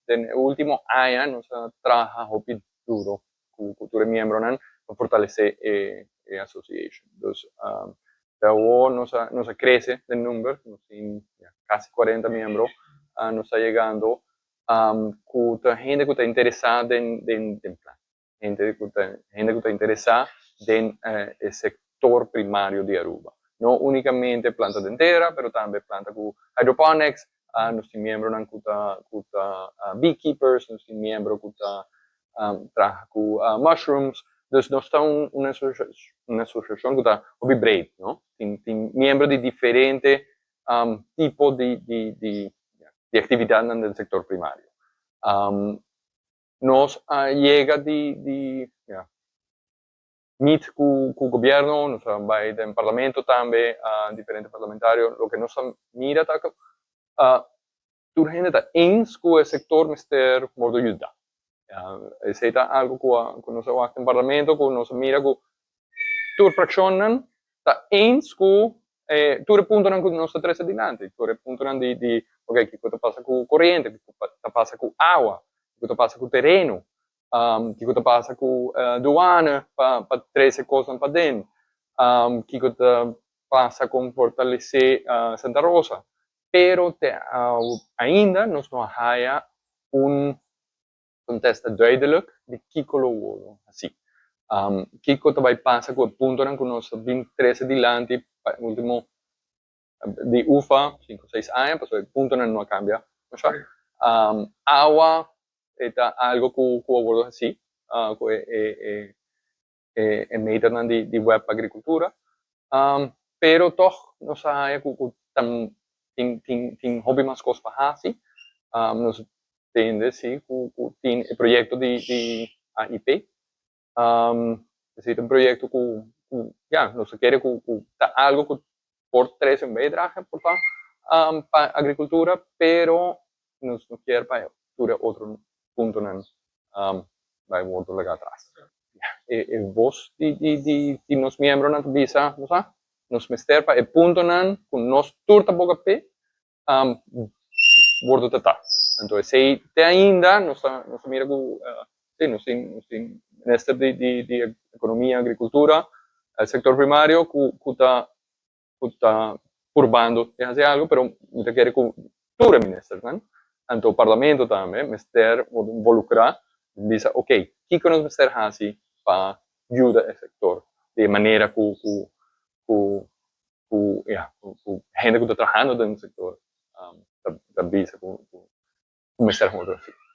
Den último aña nos a traha hopi duro ku tur miembronan pa fortalesé e association. Dus awor nos a krese den number, nos tin kasi 40 miembro, nos ta yegando ku hende ku ta interesá den plan. Hende ku ta interesá den e sektor primario di Aruba. No únikamente planta den tera, pero tambe planta ku hydroponics, nos tin miembronan ku ta beekeepers, nos tin miembro ku ta traha ku mushrooms. Dus nos ta un asosiashon ku ta hopi breed, no? Tin miembro di diferente tipo di aktividat den sektor primario. Nos a yega di meet ku gobièrnu, nos a bai den parlamento tambe, diferente parlamentario. Loke nos a mira ta ku tur hende ta eens ku e sektor mester wordu yuda. Esei ta algu ku nos a wak den parlamento, ku nos a mira ku tur frakshonnan ta eens ku tur puntonan ku nos a trese dilanti, tur puntonan di ok, kiko ta pasa ku koriente, kiko ta pasa ku awa, kiko ta pasa ku tereno, kiko ta pasa ku duana pa trese kosnan paden, kiko ta pasa ku fortalesé Santa Rosa. Pero ainda nos no a haya un kontesta duidelijk di kiko lo wordu asina. Kiko ta bai pasa ku e puntonan ku nos a bin trese dilanti pa último di UFA 5, 6 aña, pasobra e puntonan no a kambia masha. Awa ta algu ku a wordu asina, ku e metanan di WEB agrikultura. Pero toch nos a haya ku tin hopi mas kos pa hasi. Nos tende si ku tin e proyekto di AIP. Esei ta un proyekto ku ja, nos ke ku ta algu ku por trese un bijdrage por pa agrikultura, pero nos no ke pa tur otro puntonan bai wordu laga atras. E voz di nos miembronan ta bisa, nos sa, nos mester pa e puntonan ku nos tur ta boga p'e wordu tratá. Anto, esei te ainda nos mira ku si, nos tin minister di ekonomia, agrikultura, sektor primario ku ta purbando di hasi algu, pero mi ta kere ku tur ministernan, anto parlamento tambe, mester involukrá, bisa, ok, kiko nos mester hasi pa yuda e sektor di manera ku, ja, ku hende ku ta trahando den sektor ta bisa ku mester asina.